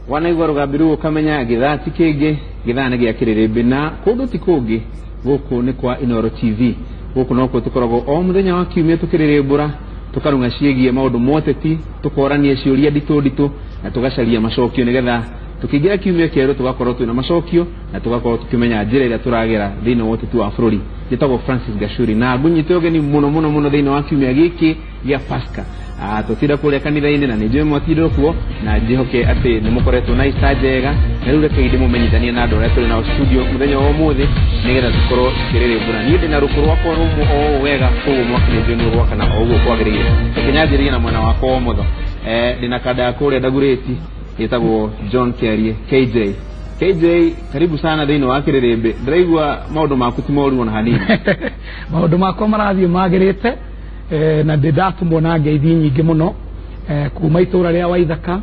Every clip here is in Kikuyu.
Wanaigua rũgambi rũu ũkamenya gĩthaa ti kĩngĩ, gĩthaa nĩ gĩa kĩrĩrĩmbĩ na kũndũ ti kũngĩ, gũkũ nĩ kwa Inooro TV. Gũkũ nokuo tũkoragwo o mũthenya wa kiumia tũkĩrĩrĩmbũra, tũkarung'a ciĩgiĩ maũndũ ma ũteti, tũkorania ciũria nditũ nditũ na tũgacaria macokio nĩgetha tũkĩingĩra kiumia kĩerũ tũgakorwo twĩna macokio na tũgakorwo tũkĩmenya njĩra ĩrĩa tũragera thĩinĩ wa ũteti wa bũrũri. Njĩtagwo Francis Gachuri na ngũnyite ũgeni mũno mũno mũno thĩinĩ wa kiumia gĩkĩ gĩa Pasaka. Tũtinda kũrĩa kanitha-inĩ na nĩ njũĩ mwatindire kuo na njĩhoke atĩ nĩ mũkoretwo na Easter njega, na rĩu rekei ndĩmũmenyithanie na andũ arĩa tũrĩ nao studio mũthenya wa ũmũthĩ nĩgetha tũkorwo tũkĩrĩrĩmbũra. Niĩ ndĩna rũkũ rwakwa rũmũ o ũũ wega, koguo mwaki nĩ njũĩ nĩ ũgwakana o ũguo kwagĩrĩire. Reke nyanjĩrĩrie na mwena wakwa wa ũmotho. Ndĩna kanda ya kũrĩa Dagoretti ĩtagwo John Kiarie KJ. KJ, karibu sana thĩinĩ wa kĩrĩrĩmbĩ. Ndĩraigua maũndũ maku ti moru ona hanini. Maũndũ makwa marathiĩ magĩrĩte, na ndĩ ndatũmwo na ngeithi nyingĩ mũno, kuma itũra rĩa Waithaka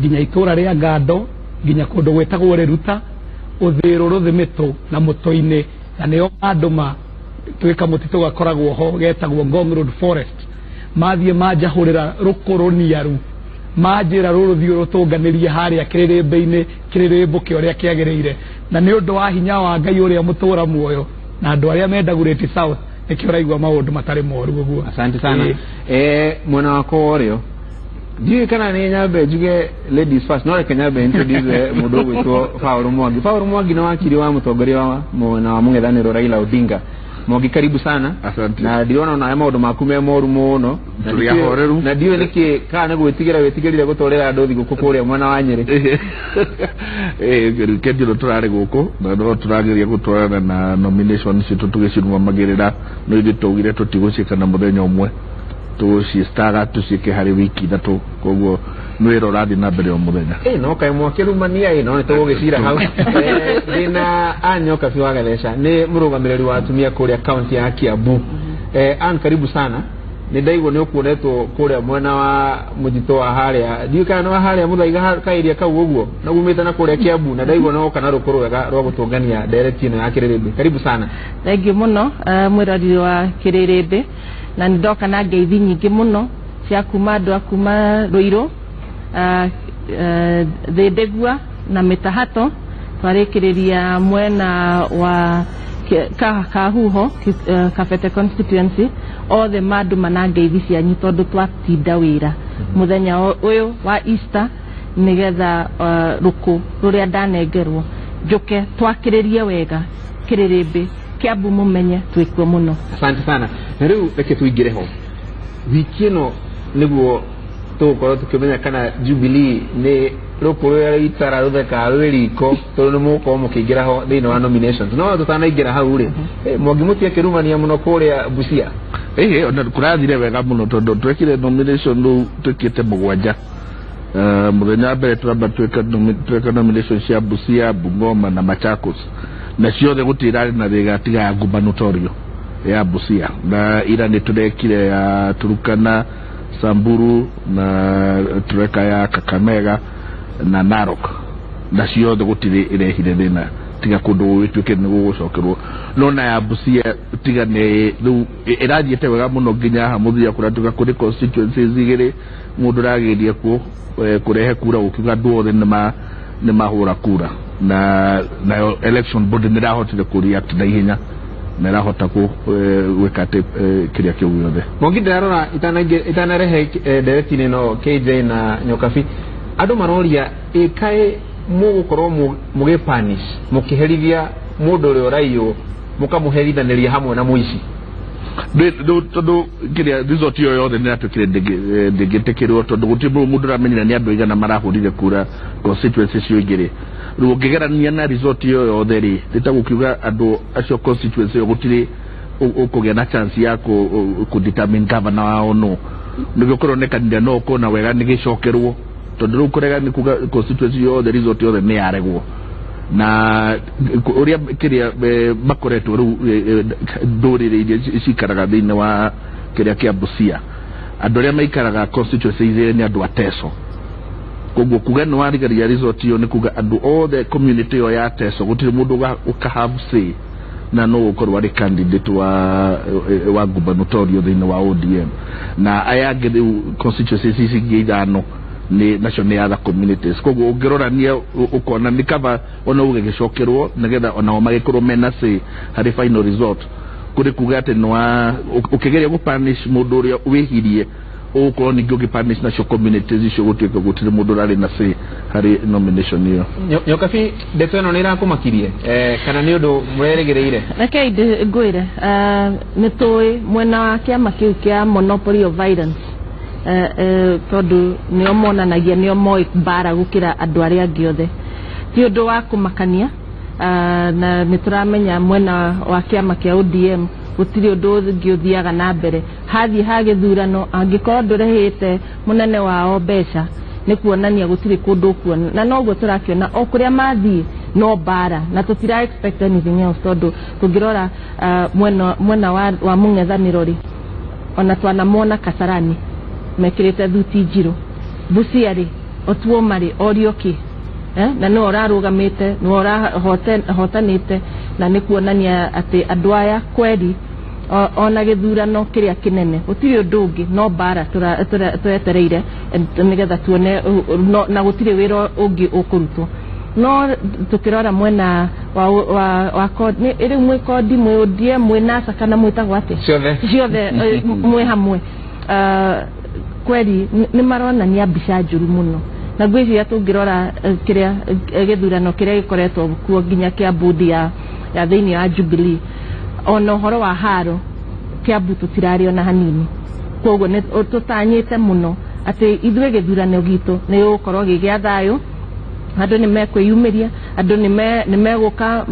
nginya itũra rĩa Ngando nginya kũndũ gwĩtagwo Rĩruta, Ũthĩrũ, Rũthĩmĩtũ na Mũtũ-inĩ, na nĩo mandũma twĩ kamũtitũ gakoragwo ho getagwo Ngong Road Forest. Mathiĩ manjahũrĩra rũkũ rũniaru, manjĩra rũrũthiĩ rũtũnganĩrie harĩa kĩrĩrĩmbĩ-inĩ, kĩrĩrĩmbũke ũrĩa kĩagĩrĩire, na nĩ ũndũ wa hinya wa Ngai ũrĩa mũtũra muoyo na andũ arĩa me Dagoretti South nĩkĩo ũraigua maũndũ matarĩ moru ũguo. Asante sana. Mwena wakwa wa ũrĩo ndiũĩ kana nĩ nyambe njuge ladies first, no reke nyambe introduce mũndũ ũgwĩtwo Paul Mwangi. Paul Mwangi nĩ wakiri wa mũtongoria wa mwena wa mũng'ethanĩro Raila Odinga. Mwangi, karibu sana. Asante. Na ndirona ona maũndũ maku me moru mũno. Na Tũrĩ ahoreru. Na ndiũĩ nĩkĩ kana nĩ gwĩtigĩra wĩtigĩrire gũtwarĩra andũ thigũkũ kũrĩa mwena wa Nyĩrĩ. Kendio tũrarĩ gũkũ na no tũrageria gũtwarana na nomination citũ tũgĩcirũgamagĩrĩra, no ithuĩ twaugire tũtigũciĩka na mũthenya ũmwe, tũgũcistaga tũciĩke harĩ wiki ithatũ, koguo nĩ wĩra ũrathiĩ na mbere o mũthenya. No kaĩ mwakĩrumania ĩ, no nĩ tũgũgĩcira hau. Ndĩna Ann Nyokabi wa Gatheca, nĩ mũrũgamĩrĩri wa atumia kũrĩa kaunti ya Kiambu. Ann, karibu sana. Nĩ ndaigua nĩ ũkuonetwo kũrĩa mwena wa mũtitũ wa harĩa, ndiũĩ kana nĩ wa harĩa Mũthaiga kaĩria kau ũguo, na umĩte na kũrĩa Kiambu, na ndaigua nĩ woka na rũkũ rwega rwa gũtũngania ndereti ĩno ya kĩrĩrĩmbĩ. Karibu sana. Thank you mũno, mwĩroreri wa kĩrĩrĩmbĩ, na nĩ ndoka na ngeithi nyingĩ mũno cia kuma andũ a kuma Rũirũ, Thĩndĩgua na Mĩtahato, twarĩkĩrĩria mwena wa Kahuho, Kabete constituency, othe mandũma na ngeithi cianyu tondũ twatinda wĩra mũthenya ũyũ wa Easter nĩgetha rũkũ rũrĩa ndanengerwo njũke twakĩrĩrie wega kĩrĩrĩmbĩ Kiambu mũmenye twĩkuo mũno. Asante sana. Na rĩu reke tũingĩre ho wiki ĩno nĩguo tũgũkorwo tũkĩmenya kana Jubilee nĩ rũkũ rũrĩa rũitara rũthekaga rwĩ riko, tondũ nĩ mũgũkorwo mũkĩingĩra ho thĩinĩ wa nominations. No tũtanaingĩra hau rĩ, Mwangi mũtiakĩrumania mũno kũrĩa Busia? Ĩhĩ, ona kũrathire wega mũno tondũ twekire nomination rĩu twĩkĩte mũgwanja. Mũthenya wa mbere twamba tweka nomination cia Busia, Bungoma na Machakos, na ciothe gũtirĩ irarĩ na thĩga tiga ya gubernatorial ya Busia, na ira nĩ tũrekire ya Turukana, Samburu na tureka ya Kakamega na Narok, na ciothe gũtirĩ ĩrehire thĩna tiga kũndũ gũgĩtuĩke nĩ gũgũcokerwo, no na ya Busia tiga nĩ rĩu ĩrathiĩte wega mũno nginya haha mũthia kũratuĩka kũrĩ constituencies igĩrĩ mũndũ ũrageria kuo kũrehe kura gũkiuga andũ othe nĩ mahũra kura, na nayo election board nĩ ĩrahotire kũ react na ihenya na ĩrahota gwĩka atĩ kĩrĩa kĩu gĩothe. Mwangi, ndĩrarora itanarehe ndereti-inĩ ĩno KJ na Nyokabi, andũ maroria ĩkaĩ mũgũkorwo mũgĩpunish mũkĩherithia mũndũ ũrĩa ũraiywo mũkamũherithanĩria hamwe na mũici? Tondũ kĩrĩa result ĩyo yothe nĩ ĩratuĩkire ndĩngĩtĩkĩrwo tondũ gũtirĩ mũndũ ũramenyire nĩ andũ aigana marahũrire kura constituency icio igĩrĩ. Rĩu ũngĩgerania na result ĩyo yothe rĩ, nĩ ta gũkiuga andũ acio constituency ĩyo gũtirĩ ũkũgĩa na chance ya kũ determine governor wao, no nĩguo kũronekanire no ũkona wega nĩ gĩcokerwo, tondũ rĩu kũrega nĩ kuga constituency yothe result yothe nĩ yaregwo na ũrĩa kĩrĩa makoretwo rĩu ndũrĩrĩ iria cikaraga thĩinĩ wa kĩrĩa kĩa Busia, andũ arĩa maikaraga constituency igĩrĩ nĩ andũ a Teso. Koguo kuga nĩ warigaria result ĩyo nĩ kuga andũ othe community ĩyo ya Teso gũtirĩ mũndũ ũka have say na no gũkorwo arĩ candidate wa gubernatorial thĩinĩ wa ODM. Na aya angĩ rĩu constituencies ici ingĩ ithano nĩ nacio nĩ other communities. Koguo ũngĩrorania ũkona nĩ kaba ona ũgĩgĩcokerwo nĩgetha onao magĩkorwo mena say harĩ final result, kũrĩ kuga atĩ nĩ ũkĩgeria gũpunish mũndũ ũrĩa wĩhirie ũgũkorwo ningĩ ũgĩpunish nacio communities icio gũtuĩka gũtirĩ mũndũ ũrarĩ na say harĩ nomination ĩyo. Nyokabi, ndeto ĩno nĩ ĩrakũmakirie kana nĩ ũndũ mũrerĩgĩrĩire? Rekei ngwĩre, nĩ tũĩ mwena wa kĩama kĩu kĩa monopoly of violence, tondũ nĩo monanagia nĩo moĩ mbara gũkĩra andũ arĩa angĩ othe. Ti ũndũ wa kũmakania, na nĩ tũramenya mwena wa kĩama kĩa ODM gũtirĩ ũndũ ũngĩ ũthiaga na mbere. Hathiĩ ha gĩthurano, angĩkorwo ndũrĩhĩte mũnene wao mbeca, nĩ kuonania gũtirĩ kũndũ ũkuona. Na noguo tũrakĩona o kũrĩa mathiĩ no mbara, na tũtira expect anything else, tondũ tũngĩrora mwena wa mũng'ethanĩro rĩ, ona twanamona Kasarani mekĩrĩte thuti njirũ, Busia rĩ, Otuoma rĩ, orio kĩ, na nĩwe ũrarũgamĩte, nĩwe ũrahotanĩte, na nĩ kuonania atĩ andũ aya kweri ona gĩthurano kĩrĩa kĩnene gũtirĩ ũndũ ũngĩ no mbara twetereire nĩgetha tuone, na gũtirĩ wĩra ũngĩ ũkũrutwo. No tũkĩrora mwena wa rĩu mwĩ kodi, mwĩ ODM, mwĩ NASA, kana mwĩtagwo atĩa? Ciothe. Ciothe mwĩ hamwe. Kweri nĩ maronania mbica njũru mũno, na ngwĩciria tũngĩrora kĩrĩa gĩthurano kĩrĩa gĩkoretwo kuo nginya kĩa bodi ya thĩinĩ wa Jubilee, ona ũhoro wa haro Kiambu tũtirarĩ ona hanini. Koguo nĩ tũtanyĩte mũno atĩ ithuĩ gĩthurano gitũ nĩ gĩgũkorwo gĩ gĩa thayũ, andũ nĩ mekwĩyumĩria, andũ nĩ megũka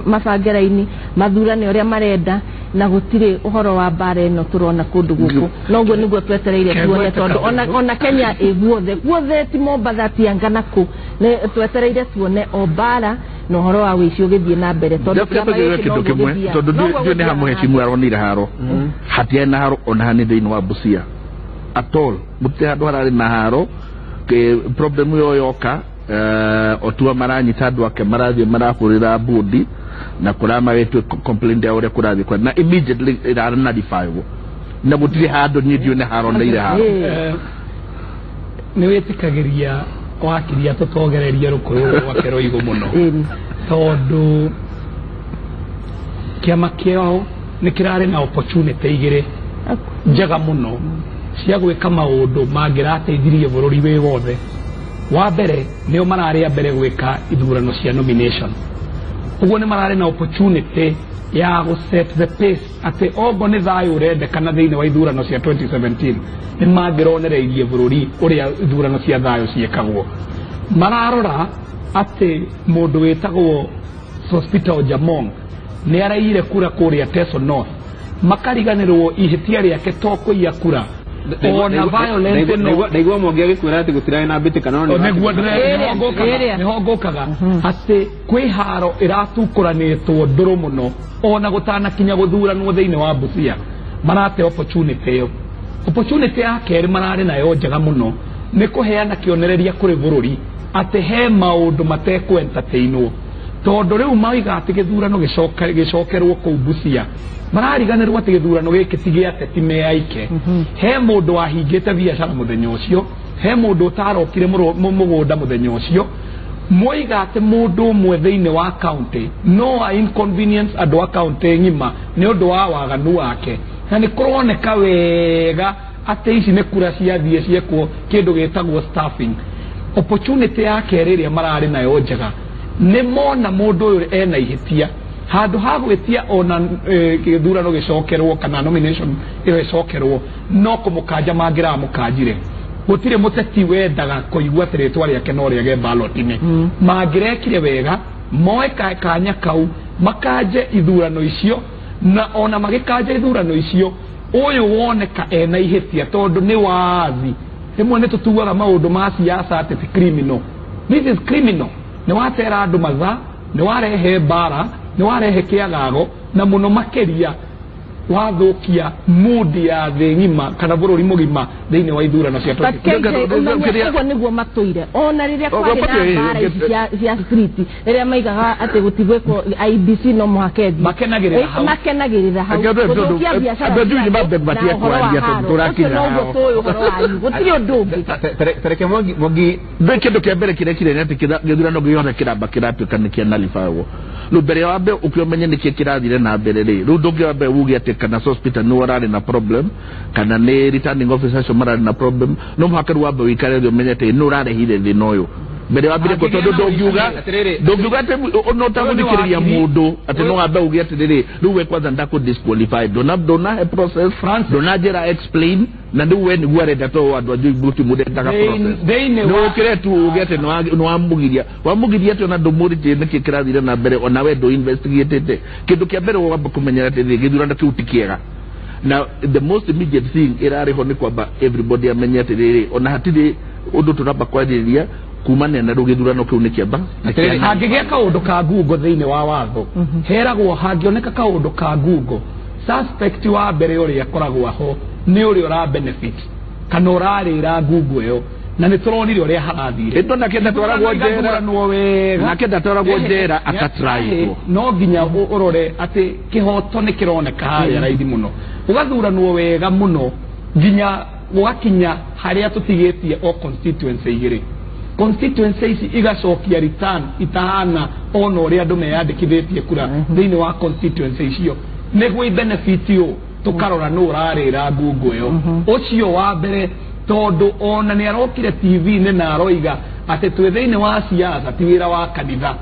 mabange raini mathurane ũrĩa marenda, na gũtirĩ ũhoro wa mbara ĩno tũrona kũndũ gũkũ. Noguo nĩguo twetereire tuone, tondũ ona Kenya ĩ guothe guothe, ti Mombatha, ti anga na kũ, nĩ twetereire tuone o mbara na ũhoro wa wĩici ũgĩthiĩ na mbere, tondũ kĩama gĩkĩ kĩndũ kĩmwe, tondũ ndiũĩ nĩ ha mũhecimu aronire haro, hatiarĩ na haro ona hanini thĩinĩ wa Busia at all, gũtirĩ handũ hararĩ na haro. Problem ĩyo yoka Otua maranyita andũ ake marathiĩ marahũrĩra bodi na kũramagĩtwe complaint ya ũrĩa kũrathiĩ kwa, na immediately ĩranarifywo, na gũtirĩ handũ niĩ ndiũĩ nĩ haroneire haro. Nĩ wĩtĩkagĩria wakiria tũtogereria rũkũyũ rwake rũigũ mũno, tondũ kĩama kĩao nĩ kĩrarĩ na opportunity igĩrĩ njega mũno cia gwĩka maũndũ mangĩrateithirie bũrũri wĩ wothe. Wa mbere nĩo mararĩ a mbere gwĩka ithurano cia nomination, ũguo nĩ mararĩ na opportunity ya gũ set the pace atĩ ongo nĩ thayũ ũrendekana thĩinĩ wa ithurano cia 2017, nĩ mangĩronereirie bũrũri ũrĩa ithurano cia thayũ ciĩkagwo. Mararora atĩ mũndũ wĩtagwo Sospeter Jamong nĩ araiyire kura kũrĩa Teso North, makariganĩrwo ihĩtia rĩake to kũiya kura ona violence no. Ndaigua Mwangi agĩkwĩra atĩ gũtirarĩ na mbĩtĩka, no nĩguo nĩho ngũkaga atĩ kwĩ haro ĩratukũranĩtwo ndũrũ mũno ona gũtanakinya gũthuranwo thĩinĩ wa Busia, marate opportunity ĩyo. Opportunity ya kerĩ mararĩ nayo njega mũno nĩ kũheana kĩonereria kũrĩ bũrũri atĩ he maũndũ matekũ entertainwo, tondũ rĩu maiga atĩ gĩthurano gĩcokerwo kũu Busia, marariganĩrwo atĩ gĩthurano gĩkĩ ti gĩa ateti me aike. He mũndũ wahingĩte biacara mũthenya ũcio, he mũndũ ũtarokire mũgũnda mũthenya ũcio. Moiga atĩ mũndũ ũmwe thĩinĩ wa county no a inconvenience andũ a county ng'ima nĩ ũndũ wa waganu wake, na nĩ kũroneka wega atĩ ici nĩ kura ciathiĩ ciekwo kĩndũ gĩtagwo staffing. Opportunity ya kerĩ ĩrĩa mararĩ nayo njega nĩ mona mũndũ ũyũ ena ihĩtia, handũ ha gwĩtia ona gĩthurano gĩcokerwo kana nomination ĩyo ĩcokerwo, no kũmũkanja mangĩramũkanjire. Gũtirĩ mũteti wendaga kũigua atĩ rĩtwa rĩake no rĩage ballot-inĩ. Mangĩrekire wega moe kanya kau makanje ithurano icio, na ona magĩkanja ithurano icio ũyũ woneka ena ihĩtia, tondũ nĩ wazi. Rĩmwe nĩ tũtuaga maũndũ ma siasa atĩ ti criminal. This is criminal. Nĩ watera andũ mathaa, nĩ warehe mbara, nĩ warehe kĩagago, na mũno makĩria Wathukia mood ya thĩ ng'ima kana bũrũri mũgima thĩinĩ wa ithurano cia But KJ ũmenye ũguo nĩguo matũire ona rĩrĩa kwarĩ na mbara ici cia street rĩrĩa maigaga atĩ gũtigwĩkwo IEBC no mũhaka ĩthiĩ. Makenagĩrĩra hau. Makenagĩrĩra hau. Angĩ andũ Gũthũkia biacara andũ cia nĩ andũ mabatie na ũhoro wa kwaria tondũ haro. tũrakinya Ũcio noguo hao. tũĩ ũhoro wanyu gũtirĩ ũndũ ũngĩ. Tareke Mwangi Mwangi Ndå kä ndå kä mbere kä rä a kĩnene atĩ gĩthurano gĩothe kĩramba kĩratuĩka nĩ kĩa nullified. Rĩu mbere ya wambe ũkĩũmenye nĩkĩ kĩrathire na mbere rĩ, rĩu ndũngĩambe uge atĩ kana Sospeter nĩwe ũrarĩ na problem kana nĩ returning officer acio mararĩ na problem, no mũhaka rĩu wambe ũikare thĩ ũmenye atĩ nũ ũrarehire thĩna ũyũ mbere wambire ko tondũ ndũngiuga Atĩrĩrĩ, ndũngiuga atĩ no ũtagũthikĩrĩria mũndũ atĩ no wambe uge atĩrĩrĩ rĩu we kwanza ndakũ disqualify ndũnahe process ndũnanjĩra explain na rĩu we nĩguo arenda to andũ a Jubilee mũrendaga process Thĩinĩ nä wa å kä re tu å ge atä nä wamå wamå atä ona ndå må rä nä kä kä rathire na mbere ona we ndå investigatĩte kä ndå kä a mbere wamba kå menyera atä gä thurano kä u ti kä ega na the most immediate thing ĩrarĩ ho nĩ kwamba everybody amenye atĩrĩrĩ ona hatirĩ ũndũ tũramba kwarĩrĩria kumania na rĩu gĩthurano kĩu nĩ kĩamba Atĩrĩrĩ, hangĩgĩa kaũndũ ka ngungo thĩinĩ wa watho heragwo hangĩoneka kaũndũ ka ngungo suspect wa mbere ũrĩa akoragwo aho nĩ ũrĩa ũra benefit kana ũrarĩra ngungo ĩyo na nĩ tũronire ũrĩa harathire. Ĩndo nake ndatwaragwo njera. Igathuranwo wega. Nake ndatwaragwo njera akatraĩtwo. No nginya ũrore atĩ kĩhoto nĩ kĩroneka harĩa raithi mũno gũgathuranwo wega mũno nginya gũgakinya harĩa tũtigĩtie o constituency igĩrĩ constituency ici igacokia return itahana ona ũrĩa andũ meyandĩkithĩtie kura thĩinĩ wa constituency icio nĩguo ibenefit ũ tũkarora nũ ũrarĩra ngungo ĩyo ũcio wa mbere tondũ ona nĩ arokire TV-inĩ na aroiga atĩ twĩ thĩinĩ wa siasa ti wĩra wa kanitha.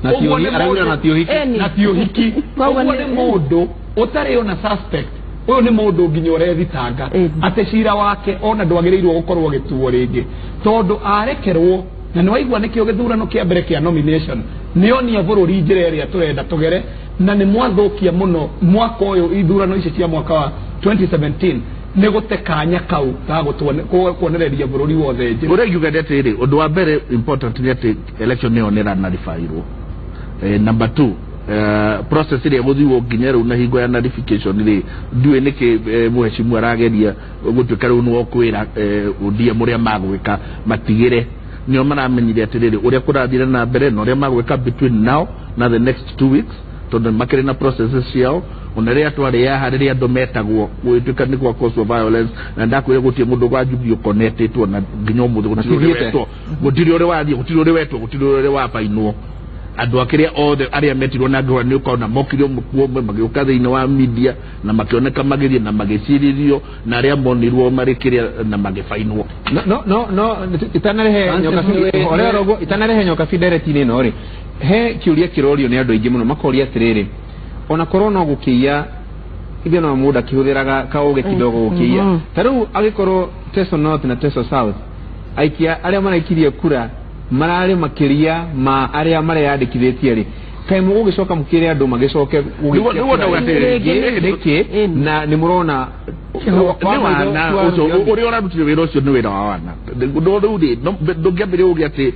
Na ti Ũguo ũhi- nĩ araugire mũndũ- na ti ũhiki. Eni. na ti ũhiki. Koguo Ũguo nĩ- nĩ mũndũ ũtarĩ ona suspect ũyũ nĩ mũndũ nginya ũrethitanga Ĩni. atĩ cira wake ona ndwagĩrĩirwo gũkorwo ũgĩtuo rĩngĩ tondũ arekerwo na nĩ waigua nĩkĩo gĩthurano kĩa mbere kĩa nomination nĩonia bũrũri njĩra ĩrĩa tũrenda tũgere na nĩ mwathũkia mũno mwaka ũyũ ithurano ici cia mwaka wa 2017 nĩ gũte kanya kau ga kuonereria bũrũri wothe njĩra. Ũrĩa ingiuga nĩ atĩrĩrĩ ũndũ wa mbere important nĩ atĩ election ĩyo nĩ ĩranaribairwo. Number two, process ĩrĩa ĩgũthiwo nginya rĩu na hingo ya nullification rĩ ndiũĩ nĩkĩ mũhecimu arageria gũtuĩka rĩu nĩwe ũkwĩra ODM ũrĩa magwĩka matigĩre nĩo maramenyire atĩrĩrĩ ũrĩa kũrathire na mbere na ũrĩa magwĩka between now na the next 2 weeks tondũ makĩrĩ na processes ciao ona rĩrĩa twarĩ haha rĩrĩa andũ metagwo gũgĩtuĩka nĩ gwa cause of violence na ndakwĩra gũtirĩ mũndũ wa Jubilee ũkonetĩtwo na nginya ũmũthĩ gũtirĩ ũrĩ Matithiĩte. wetwo gũtirĩ ũrĩ wathiĩ gũtirĩ ũrĩ wetwo gũtirĩ ũrĩ wabainwo andũ akĩrĩa othe arĩa metirwo na ngũra nĩ ũkona mokire ũmwe kwa ũmwe magĩũka thĩinĩ wa media na makĩoneka magĩthiĩ na magĩcirithio na arĩa monirwo marĩ kĩrĩa na magĩbainwo. No itanarehe Francis, nyoka ũrĩa rogo itanarehe nyoka bidereti-inĩ ĩno rĩ he kĩũria kĩrorio nĩ andũ aingĩ mũno makoria atĩrĩrĩ ona korwo no gũkĩiya ithuĩ no mũndũ akĩhũthĩraga kaũgĩ kidogo gũkĩiya ta rĩu angĩkorwo Teso North na Teso South aikia arĩa maraikirie kura mararĩ makĩria ma arĩa mareyandĩkithĩtie rĩ kaĩ mũgũgĩcoka mũkĩre andũ magĩcoke Nĩguo ndauga atĩrĩrĩ, rĩngĩ nĩkĩ Ĩni. na nĩ mũrona nĩ wana ũcio ũrĩa ũrarutire wĩra ũcio nĩ wĩra wa wana no rĩu rĩ ndũngĩambĩrĩria ũge atĩ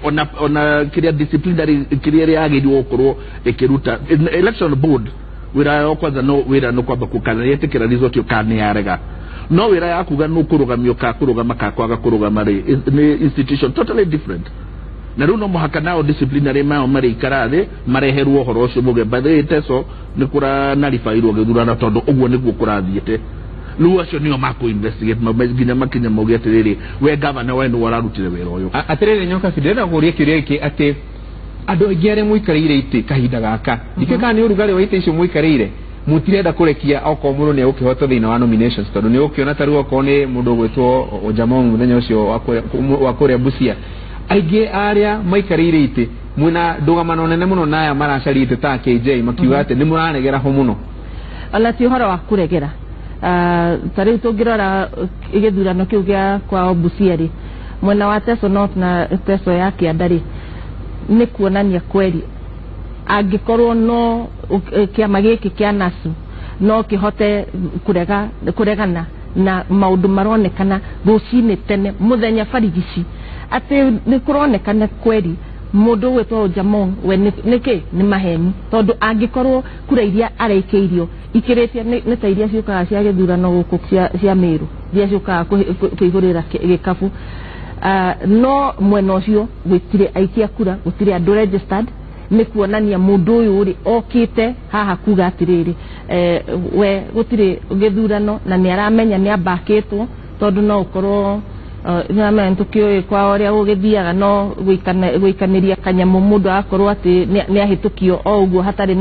ona kĩrĩa disciplinary kĩrĩa ĩrĩa yagĩrĩirwo gũkorwo ĩkĩruta election board wĩra wao kwanza no wĩra no kwamba kana yetĩkĩra result ĩyo kana nĩ yarega no wĩra ya kuga nũ kũrũgamio ka kũrũgama ka kwaga kũrũgama rĩ nĩ institution totally different na rĩu no mũhaka nao disciplinary mao marĩikara thĩ mareherwo ũhoro ũcio muge by the way Teso nĩ kũranaribairwo gĩthurano tondũ ũguo nĩguo kũrathiĩte rĩu acio nĩo makũ investigate nginya makinya mauge atĩrĩrĩ we gavana we nĩwe ũrarutire wĩra ũyũ. Atĩrĩrĩ nyoka ndĩrenda kũria kĩũria gĩkĩ atĩ andũ aingĩ arĩa mũikarĩire itĩ kahinda gaka ndikĩũĩ kana nĩ ũrugarĩ wa itĩ icio mũikarĩire mũtirenda kũrekia okorwo mũndũ nĩ egũkĩhotwo thĩinĩ wa nominations tondũ nĩ ũgũkĩona ta rĩu okorwo nĩ mũndũ ũgwĩtwo Ojamong mũthenya ũcio wa kũrĩa Busia aingĩ arĩa maikarĩire itĩ mwĩna ndũgamano nene mũno na aya maracaria itĩ ta KJ makiuga atĩ nĩ mũraregera ho mũno. Ona ti ũhoro wa kũregera. Ta rĩu tũngĩrora gĩthurano kĩu gĩa kwao Busia rĩ mwena wa Teso North na Teso ya kĩanda rĩ nĩ kuonania kweri angĩkorwo no kĩama gĩkĩ kĩa NASU no kĩhote kũrega kũregana na maũndũ maronekana rũcinĩ tene mũthenya barigici atĩ nĩ kũronekana kweri. Mũndũ ũgwĩtwo Ojamong we nĩkĩ nĩ maheni, tondũ angĩkorwo kura iria arekeirio ikĩrĩtie nĩ ta iria ciũkaga cia gĩthurano gũkũ cia Meru, iria ciũkaga kũihũrĩra gĩkabu. No mwena ũcio gũtirĩ aikia kura, gũtirĩ andũ registered, nĩ kuonania mũndũ ũyũ rĩ okĩte haha kuga atĩrĩrĩ, we gũtirĩ gĩthurano na nĩ aramenya nĩ ambakĩtwo, tondũ no ũkorwo nĩamenya tũkĩũĩ kwa ũrĩa gũgĩthiaga, no gũikanĩria kanyamũ mũndũ agakorwo atĩ nĩ ahĩtũkio o ũguo hatarĩ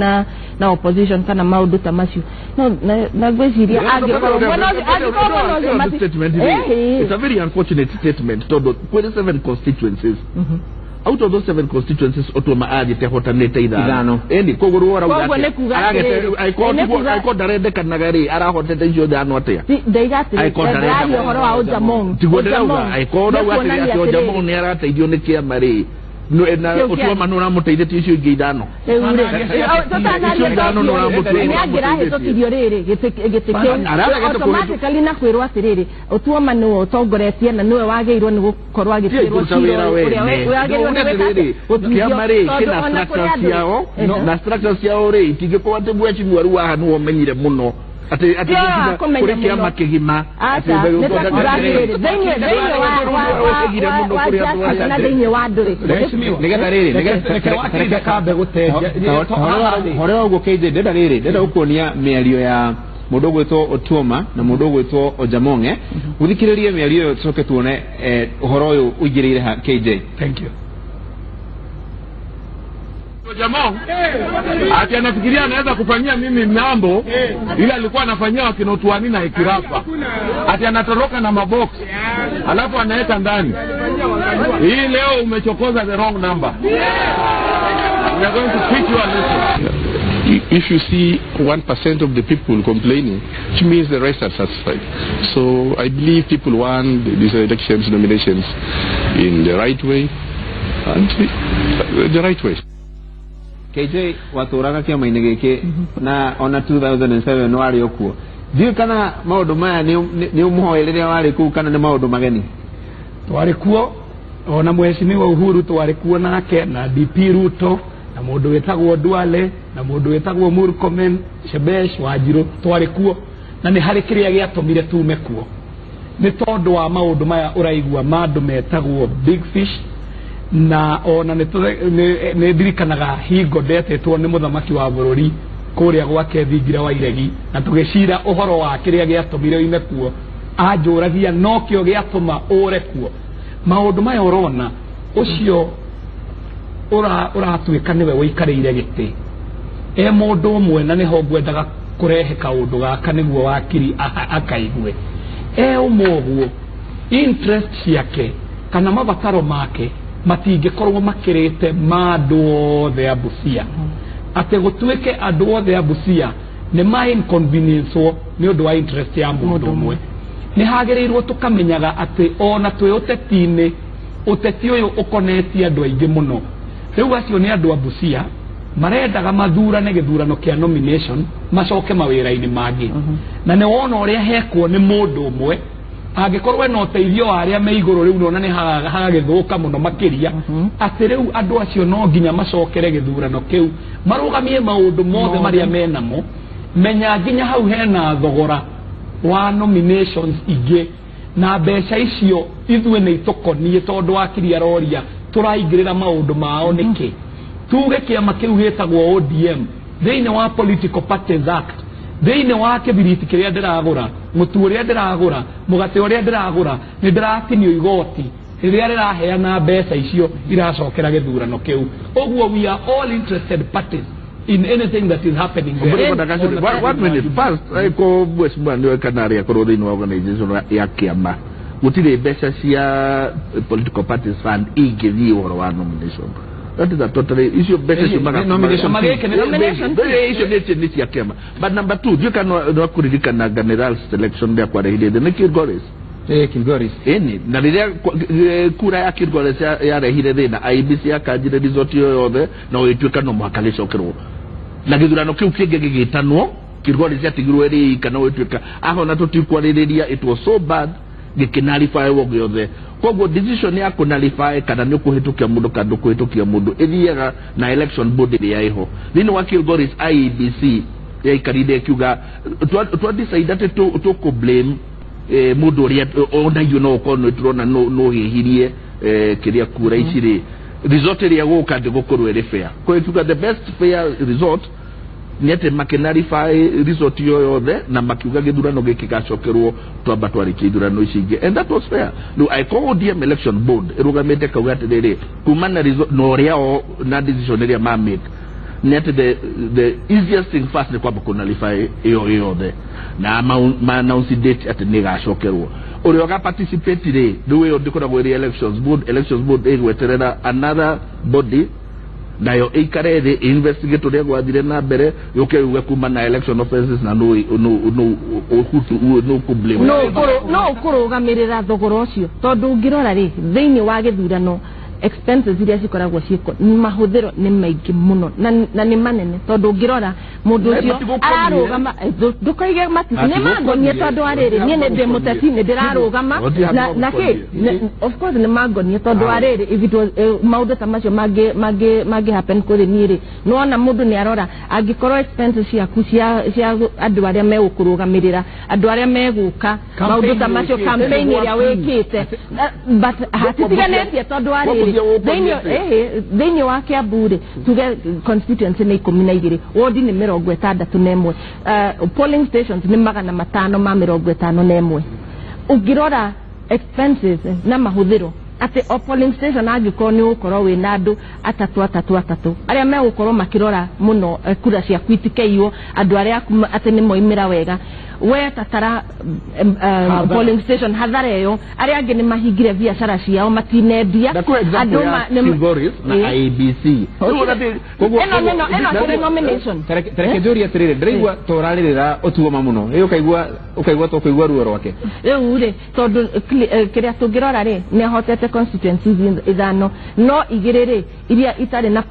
na opposition kana maũndũ ta macio. No na ngwĩciria angĩkorwo mwena ũcio It's a very unfortunate statement, tondũ kwĩrĩ 7 constituencies. Out of those 7 constituencies, Otuoma athiĩte ahotanĩte ithano. Ĩni koguo rĩu ũrauga atĩa? Angĩkorwo ndarendekanaga rĩ, arahotete icio ithano atĩa? Ndaiga atĩrĩ, ndĩraria ũhoro wa Ojamong. Tiguo ndĩrauga, angĩkorwo ũrauga atĩrĩ atĩ Ojamong nĩ arateithio nĩ kĩama rĩ, na Otuoma nĩ ũramũteithĩtie icio ingĩ ithano. Icio ithano nĩ ũramũteithĩtie. Nĩ angĩrahĩtũkirio rĩrĩ gĩtĩ kĩu automatically na kwĩrwo atĩrĩrĩ, Otuoma nĩwe ũtongoretie na nĩwe wagĩrĩirwo nĩ gũkorwo agĩtĩrwo cira ũrĩa wagĩrĩirwo nĩ gwĩka. Kĩama rĩ kĩna structure ciao, na structure ciao rĩ itingĩkorwo atĩ mheshimiwa rĩu haha nĩwe ũmenyire mũno atĩ kũrĩ kĩama kĩgima thĩinĩ wa andũ rĩ nĩgetha rĩrĩ hore ũguo KJ, ndĩrenda rĩrĩ ndĩrenda gũkuonia mĩario ya mũndũ ũgwĩtwo Otuoma na mũndũ ũgwĩtwo Ojamonge. Gũthikĩrĩrie mĩario ĩyo tũcoke tuone ũhoro ũyũ ũingĩrĩire ha KJ. Thank you. Ojamong ati anafikiria anaweza kufanyia mimi mambo ile alikuwa anafanyia wakinotuani na Ikirapa, ati anatoroka na mabox alafu anaweka ndani. Hii leo umechokoza the wrong number. We are going to teach you a lesson. If you see 1% of the people complaining, it means the rest are satisfied. So I believe people want these elections, nominations in the right way and the right way. KJ watũraga kĩama-inĩ gĩkĩ na ona 2007 warĩ o kuo. Ndiũĩ kana maũndũ maya nĩ ũmũhoe rĩrĩa warĩ kũu kana nĩ maũndũ mageni? Twarĩ kuo ona mheshimiwa Uhuru twarĩ kuo nake na DP Ruto na mũndũ wĩtagwo Duale na mũndũ wĩtagwo Murkomen Shebesh Wanjiru, twarĩ kuo na nĩ harĩ kĩrĩa gĩatũmire tume kuo nĩ tondũ wa maũndũ maya ũraigua ma andũ metagwo big fish. Na ona nĩ ndirikanaga hingo ndetĩtwo nĩ mũthamaki wa bũrũri kũrĩa gwake Thingira wa Iregi, na tũgĩcira ũhoro wa kĩrĩa gĩatũmire oime kuo. Anjũragia nokĩo gĩatũma ũre kuo. Maũndũ maya ũrona ũcio ũratuĩka nĩwe ũikarĩire gĩtĩ e mũndũ ũmwe, na nĩho ngwendaga kũrehe kaũndũ gaka nĩguo wakiri akaigue. E ũmwe ũguo interest ciake kana mabataro make matingĩkorwo makĩrĩte ma andũ othe a Busia, atĩ gũtuĩke andũ othe a Busia nĩ ma inconvenience nĩ ũndũ wa interest ya mũndũ ũmwe. Nĩ hagĩrĩirwo tũkamenyaga atĩ ona twĩ ũteti-inĩ, ũteti ũyũ ũkonetie andũ aingĩ mũno. Rĩu acio nĩ andũ a Busia marendaga mathurane gĩthurano kĩa nomination macoke mawĩra-inĩ mangĩ, na nĩ wona ũrĩa hekwo nĩ mũndũ ũmwe. Angĩkorwo ena ũteithio wa arĩa me igũrũ rĩu nona nĩ hagagĩthũka mũno makĩria, atĩ rĩu andũ acio no nginya macokere gĩthurano kĩu marũgamie maũndũ mothe marĩa menamo. Menya nginya hau hena thogora wa nominations ingĩ, na mbeca icio ithuĩ nĩ itũkoniĩ tondũ wakiri aroria tũraingĩrĩra maũndũ mao nĩkĩ. Tuge kĩama kĩu gĩtagwo ODM thĩinĩ wa Political Parties Act, thĩinĩ wa kĩbiriti kĩrĩa ndĩragũra, mũtu ũrĩa ndĩragũra, mũgate ũrĩa ndĩragũra, nĩ ndĩratinio igoti rĩrĩa rĩraheana mbeca icio iracokera gĩthurano kĩu. Ũguo we are all interested parties in anything that is happening there. One minute first, ko mheshimiwa nĩwe kana arĩa akorwo thĩinĩ wa organization ya kĩama gũtirĩ mbeca cia political parties fund ingĩthiĩ ũhoro wa nomination. That is a totally issue. Better nomination. Issue nĩ cia kĩama. But number 2, ndiũĩ kana no kũririkana general selection rĩa kwarehire thĩ nĩ Kilgoris. Kilgoris. Ĩni, na rĩrĩa kura ya Kilgoris yarehire thĩna, IEBC yakanjire resort ĩyo yothe na ũgĩtuĩka no mũhaka gĩcokerwo. Na gĩthurano kĩu kĩngĩ gĩgĩtanwo, Kilgoris yatigirwo ĩrĩ ika na ũgĩtuĩka ahona tũtikwarĩrĩria, it was so bad. Gĩkĩnarify wo gĩothe. Koguo decision ya kũnarify kana nĩ ũkũhĩtũkia mũndũ kana ndũkũhĩtũkia mũndũ ĩthiaga na election board ĩrĩa ĩho. Thĩinĩ wa Kilgoris IEBC yaikarire ĩkiuga twa decide atĩ tũkũ blame mũndũ ũrĩa ona ithuĩ no ũkorwo nĩ tũrona no hĩhirie kĩrĩa kura ici rĩ, result ĩrĩa gũka ndĩgũkorwo ĩrĩ fair. Kwa hiyo the best fair result nĩ atĩ makĩnarify result ĩyo yothe na makiuga gĩthurano gĩkĩ gacokerwo twamba twarĩkia ithurano ici ingĩ, and that was fair. Rĩu angĩkorwo ODM election board ĩrũgamĩte kauga atĩrĩrĩ kuma na result na ũrĩa o na decision ĩrĩa ma make nĩ atĩ the easiest thing first nĩ kwamba kũnarify ĩyo yothe na ma announce date atĩ nĩ ĩgacokerwo. Ũrĩa ũga participate rĩ, rĩu ĩyo ndĩkoragwo ĩrĩ elections board. Elections board ĩgweterera another body nayo ĩikare thĩ investigate ũrĩa gwathire na mbere, yũke yuge kuma na election offenses na no no no no kũ blame. No ũkũrũgamĩrĩra thogora ũcio, tondũ ũngĩrora rĩ, thĩinĩ wa gĩthurano expenses iria cikoragwo ciĩko mahũthĩro nĩ maingĩ mũno na nĩ manene, tondũ ũngĩrora mũndũ ũcio ararũgama, ndũkoige nĩ mangonie, tondũ wa rĩrĩ niĩ nĩ ndĩ mũteti, nĩ ndĩrarũgama na kĩ, of course nĩ mangonie, tondũ wa rĩrĩ if it was maũndũ ta macio mangĩ happen kũrĩ niĩ rĩ, nĩwona mũndũ nĩ arora angĩkorwo expenses ciaku cia andũ arĩa megũkũrũgamĩrĩra, andũ arĩa megũka, maũndũ ta macio, campaign ĩrĩa wĩkĩte, but hatitiganĩtie, tondũ wa rĩrĩ thĩinĩ wa Kiambu rĩ, tuge constituency nĩ 12, wodi nĩ 61, polling stations nĩ 551. Ũngĩrora expenses na mahũthĩro atĩ o polling station angĩkorwo nĩ ũgũkorwo wĩna andũ atatũ atatũ atatũ arĩa megũkorwo makĩrora mũno kura ciaku itikeiywo, andũ arĩa atĩ nĩ moimĩra wega, we tatara polling station hathara ĩyo, arĩa angĩ nĩ mahingire biacara ciao, matinendia andũ na IEBC. Ĩno kũrĩ nomination. Tareke njũrie atĩrĩrĩ, ndĩraigua ta ũrarĩrĩra ũtuoma mũno, ĩ ũkaigua ta ũkũigua ruo rwake rĩu rĩ, tondũ kĩrĩa tũngĩrora rĩ, nĩ ahotete constituencies 5, no 2 rĩ iria itarĩ na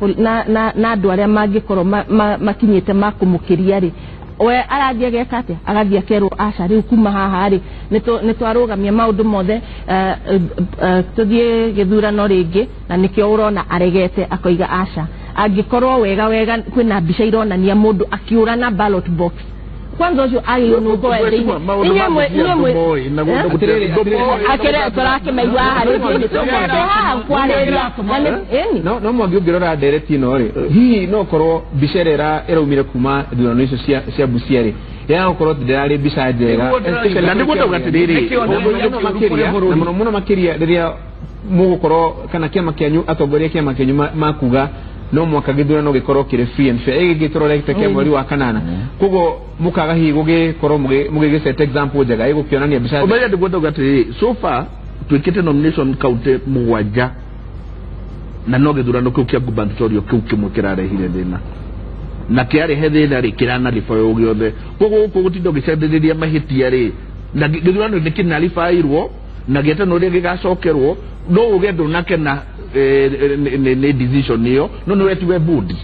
andũ arĩa mangĩkorwo makinyĩte makũmũkĩria rĩ, we arathiĩ ageka atĩa? Agathiĩ akerwo aca, rĩu kuma haha rĩ nĩ twarũgamia maũndũ mothe, tũthiĩ gĩthurano rĩngĩ, na nĩkĩo ũrona aregete akoiga aca. Angĩkorwo wega wega kwĩna mbica ironania mũndũ akĩũra na ballot box, kwanza ũcio agĩrĩirwo nĩ gũkorwo thĩinĩ tũrakĩmaigua haha rĩngĩ haha kwarĩria. No mwangi ũngĩrora ndereti ĩno rĩ, hihi no korwo mbica ĩrĩa ĩraumire kuma ithurano icio cia Busia rĩ, ya gũkorwo ndĩrarĩ mbica njega, na nĩguo ndauga atĩrĩrĩ, na mũno mũno makĩria rĩrĩa mũgũkorwo kana kĩama kĩanyu, atongoria kĩama kĩanyu makuga no mwaka gĩthurano gĩkorwo kĩrĩ free and fair, ĩgĩkĩ tũrorete kĩa mweri wa kanana, koguo mũkaga hihi gũgĩkorwo mũgĩgĩset example njega ĩgũkĩonania mbica. Ũmenye nĩguo ndauga atĩrĩrĩ, so far twĩkĩte nomination county 7 na no gĩthurano kĩu kĩa gubernatorial kĩu kĩmwe kĩrarehire thĩna, na kĩarehe thĩna rĩ kĩranarify gĩothe. Koguo gũkũ gũtinda ũgĩcendereria mahĩtia rĩ, na gĩthurano nĩ kĩnaribairwo na gĩetano ũrĩa gĩgacokerwo, no uge ndũnakena nĩ decision ĩyo, no nĩ wetiwe board.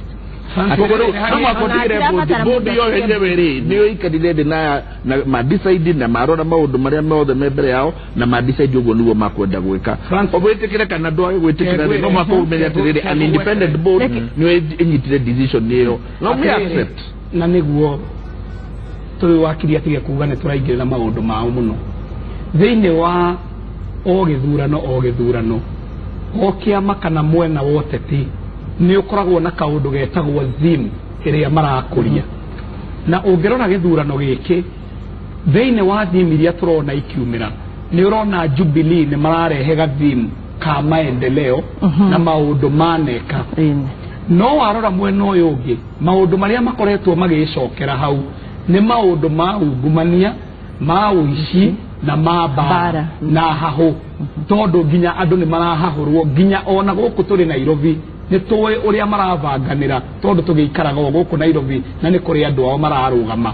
Board ĩyo yenyewe rĩ nĩyo ĩikarire thĩ na ma decide na marora maũndũ marĩa mothe me mbere yao na ma decide ũguo nĩguo makwenda gwĩka. Ũgwĩtĩkĩre kana ndwage gwĩtĩkĩra rĩ, no mũhaka ũmenye atĩrĩrĩ, an independent board nĩyo ĩnyitire decision ĩyo, no me accept. Na nĩguo tũrĩ wakiri atige kuga nĩ tũraingĩrĩra maũndũ mao mũno thĩinĩ wa o gĩthurano o gĩthurano o kĩama kana mwena wa ũteti nĩ ũkoragwo na kaũndũ getagwo theme ĩrĩa marakũria, na ũngĩrora gĩthurano gĩkĩ thĩinĩ wa theme iria tũrona ikiumĩra, nĩ ũrona Jubilee nĩ mararehe gatheme ka maendeleo na maũndũ maneka, no warora mwena ũyũ ũngĩ maũndũ marĩa makoretwo magĩcokera hau nĩ maũndũ ma ungumania, ma ũici na ma mbara na hahũ, tondũ nginya andũ nĩ marahahũrwo, nginya ona gũkũ tũrĩ Nairobi nĩ tũĩ ũrĩa marabanganĩra, tondũ tũgĩikaraga o gũkũ Nairobi na nĩ kũrĩ andũ ao mararũgama.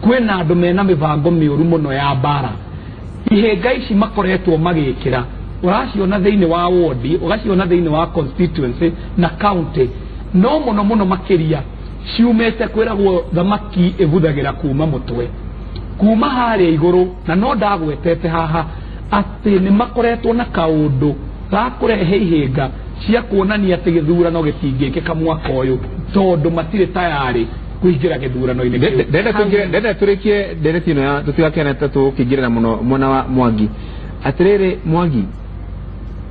Kwĩna andũ mena mĩbango mĩũru mũno ya mbara, ihĩnga ici makoretwo magĩkĩra, ũraciona thĩinĩ wa wodi, ũgaciona thĩinĩ wa constituency na county, no mũno mũno makĩria ciumĩte kwĩragwo thamaki ĩbuthagĩra kuma mũtwe, kuma harĩa igũrũ, na no ndagwetete haha atĩ nĩ makoretwo na kaũndũ ga kũrehe ihĩnga cia kuonania atĩ gĩthurano gĩtingĩkĩka mwaka ũyũ tondũ matirĩ tayarĩ kũingĩra gĩthurano-inĩ kĩu. Ndenda tũingĩre, ndenda tũrĩkie ndereti ĩno ya tũtigakene ta tũkĩingĩrĩra mũno mwena wa Mwangi. Atĩrĩrĩ Mwangi,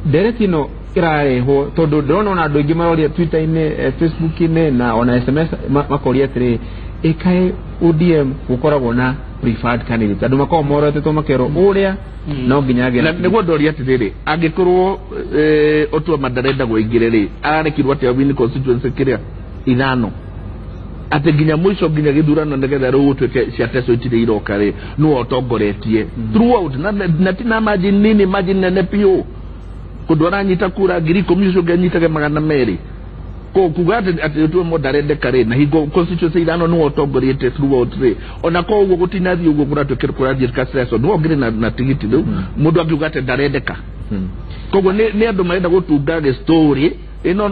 ndereti ĩno ĩrarehwo tondũ ndĩrona ona andũ aingĩ maroria Twitter-inĩ, Facebook-inĩ na ona SMS makoria atĩrĩrĩ, ĩkaĩ ODM gũkoragwo na preferred candidate, andũ makoragwo morotetwo makerwo ũrĩa no nginya agĩe na nĩguo ndoria atĩrĩrĩ, angĩkorwo Otuoma ndarenda gũingĩre rĩ, ararekirwo atĩa win constituency kĩrĩa ithano atĩ nginya mũico nginya gĩthurano nĩgetha rĩu gũtuĩke cia teso itirĩ iroka rĩ, nĩwe ũtongoretie throughout na ti na margin nini, margin nene biũ, kũndũ aranyita kura 10,000 ũcio ũngĩ anyitage 200. Kuga atĩ Otuoma ndarendeka rĩ, na hingo constituency ithano nĩwe ũtongoretie throughout rĩ, ona korwo ũguo gũtinathiĩ ũguo kũratuĩke kũrathiĩ Kaseso nĩwe ũngĩrĩ na tigiti rĩu mũndũ angiuga atĩ ndarendeka. Koguo nĩ andũ marenda gũtunga gĩ-story ĩno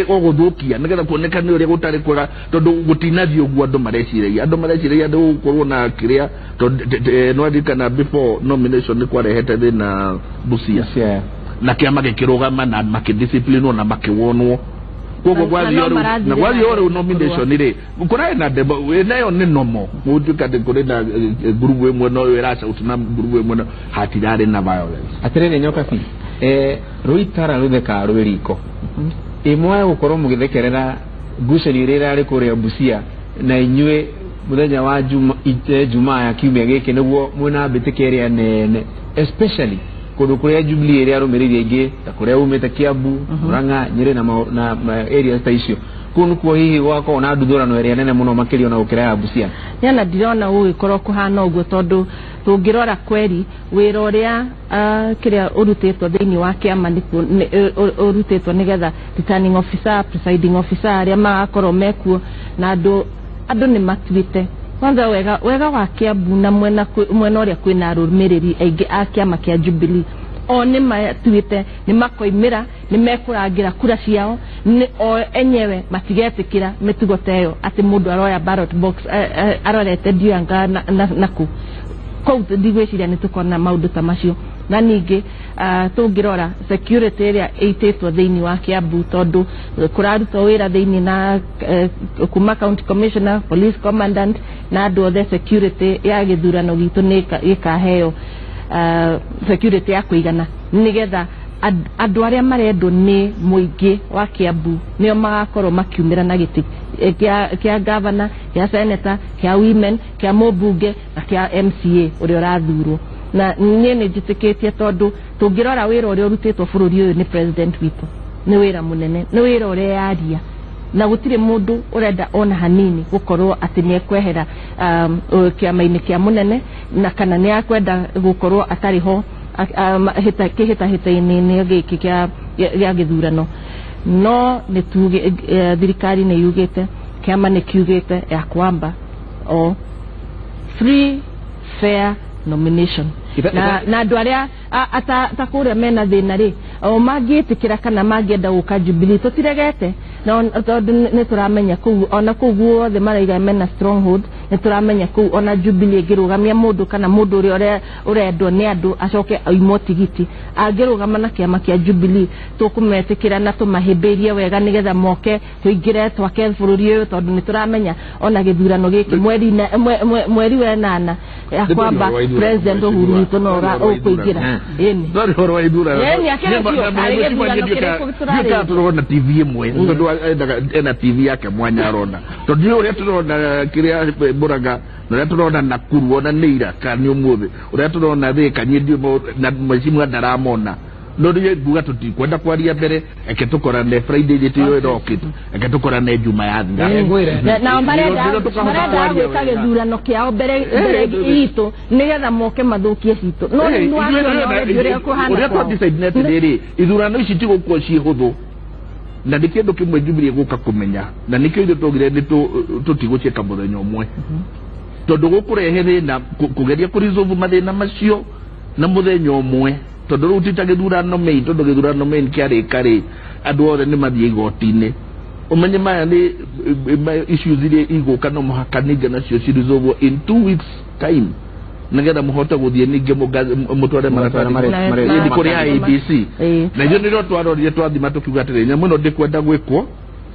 gũthũkia nĩgetha kuonekane ũrĩa gũtarĩ kwega, tondũ gũtinathiĩ ũguo andũ mareciragia. Andũ mareciragia andũ gũkorwo na kĩrĩa, tondũ nĩwaririkana before nomination nĩ kwarehete thĩna Busia na kĩama gĩkĩrũgama na makĩdisciplinwo na makĩwonwo. Koguo gwathiĩ rĩu na gwathiĩ rĩu nomination rĩ, kũrarĩ na demo nayo nĩ nomo gũtuĩka atĩ kũrĩ na ngurubu ĩmwe no ĩracaut na ngurubu ĩmwe no hatirarĩ na violence. Atĩrĩrĩ Nyokabi, rũitara rũthekaga rwĩ riko, ĩmwe gũkorwo mũgĩthekerera ngucanio ĩrĩa ĩrarĩ kũrĩa Busia na inyuĩ mũthenya wa Jumaa ya kiumia gĩkĩ nĩguo mwĩna mbĩtĩka ĩrĩa nene, especially kũndũ kũrĩa Jubilee ĩrĩa arũmĩrĩri aingĩ ta kũrĩa umĩte Kiambu, Murang'a, Nyĩrĩ na areas ta icio, kũu nĩkuo hihi gwakorwo na nduthũrano ĩrĩa nene mũno makĩria ona gũkĩra ya Busia. Nyana ndirona gũgĩkorwo kũhana ũguo tondũ tũngĩrora kweri wĩra ũrĩa kĩrĩa ũrutĩtwo thĩinĩ wa kĩama ũrutĩtwo nĩgetha returning officer, presiding officer arĩa magakorwo mekuo na andũ nĩ matuĩte. Kwanza wega wa Kiambu na mwena ũrĩa kwĩna arũmĩrĩri aingĩ a kĩama kĩa Jubilee o nĩ matuĩte nĩ makoimĩra nĩ mekũrangĩra kura ciao o enyewe matigetĩkĩra mĩtugo ta ĩyo atĩ mũndũ aroya ballot box arorete ndianga naku kũu ndigwĩciria nĩ tũkona maũndũ ta macio. Na ningĩ tũngĩrora security ĩrĩa ĩitĩtwo thĩinĩ wa Kiambu tondũ kũrarutwo wĩra thĩinĩ na kuma county commissioner, police commandant na andũ othe, security ya gĩthurano gitũ nĩ gĩkaheo security ya kũigana nĩgetha andũ arĩa marendwo nĩ mũingĩ wa Kiambu nĩo magakorwo makiumĩra na gĩtĩ kĩa governor, kĩa senator, kĩa women, kĩa mũmbunge na kĩa MCA ũrĩa ũrathurwo. Na niĩ nĩ njĩtĩkĩtie tondũ tũngĩrora wĩra ũrĩa ũrutĩtwo bũrũri ũyũ nĩ president witũ nĩ wĩra mũnene, nĩ wĩra ũreyaria na gũtirĩ mũndũ ũrenda ona hanini gũkorwo atĩ nĩ ekwehera kĩama-inĩ kĩa mũnene na kana nĩ akwenda gũkorwo atarĩ ho kĩhĩtahĩta-inĩ gĩkĩ kĩa gĩthurano. No nĩ tuge thirikari nĩ yugĩte, kĩama nĩ kiugĩte ya kwamba o free fair nomination na andũ arĩa ta kũrĩa mena thĩna rĩ o mangĩtĩkĩra kana mangĩenda gũka Jubilee tũtiregete, na tondũ nĩ tũramenya kũu ona kũu guothe maraiga mena stronghold, nĩ tũramenya kũu ona Jubilee ĩngĩrũgamia mũndũ kana mũndũ ũrĩa ũrendwo nĩ andũ acoke aimwo tigiti, angĩrũgama na kĩama kĩa Jubilee tũkũmetĩkĩra na tũmahĩmbĩrie wega nĩgetha moke tũingĩre twake bũrũri ũyũ tondũ nĩ tũramenya ona gĩthurano gĩkĩ mweri wa ĩnana ya kwamba president Uhuru witũ no ũkũingĩra. Ndari horo wa ithurano tũrona TV ĩmwe tondũ ena TV yake mwanya arona, tondũ ũrĩa tũrona kĩrĩa Murang'a na ũrĩa tũrona Nakuru ona nĩ ira kana nĩ ũmũthĩ ũrĩa tũrona Thika niĩ ndiũ na mheshimiwa ndaramona no ndiye nguga tũtikwenda kwaria mbere, eke tũkorane Friday ĩrĩa ĩyo ĩrokĩte, eke tũkorane Juma yathira. Nao marenda gwĩka gĩthurano kĩao mbere itũ nĩgetha moke mathũkie citũ, no nĩ ũrĩa kũhana ũrĩa twa decide atĩrĩrĩ, ithurano ici tigũkorwo ciĩ hũthũ na nĩ kĩndũ kĩmwe Jubilee gũka kũmenya, na nĩkĩo ithuĩ twaugire nĩ tũtigũciĩka mũthenya ũmwe tondũ gũkũrehe thĩna kũgeria kũresolve mathĩna macio na mũthenya ũmwe, tondũ rĩu ti ta gĩthurano main, tondũ gĩthurano main kĩarĩka rĩ andũ othe nĩ mathiĩ igoti-inĩ, ũmenye maya nĩ issues iria igũka no mũhaka ningĩ nacio ciresolve in 2 weeks time. Nigetha muhote guthie ningi mutware maratathi kuri IEBC. Na ithuĩ nĩrĩo twarorire twathima tukiuga atĩrĩ nyamũ ĩno ndĩkwenda gwĩkwo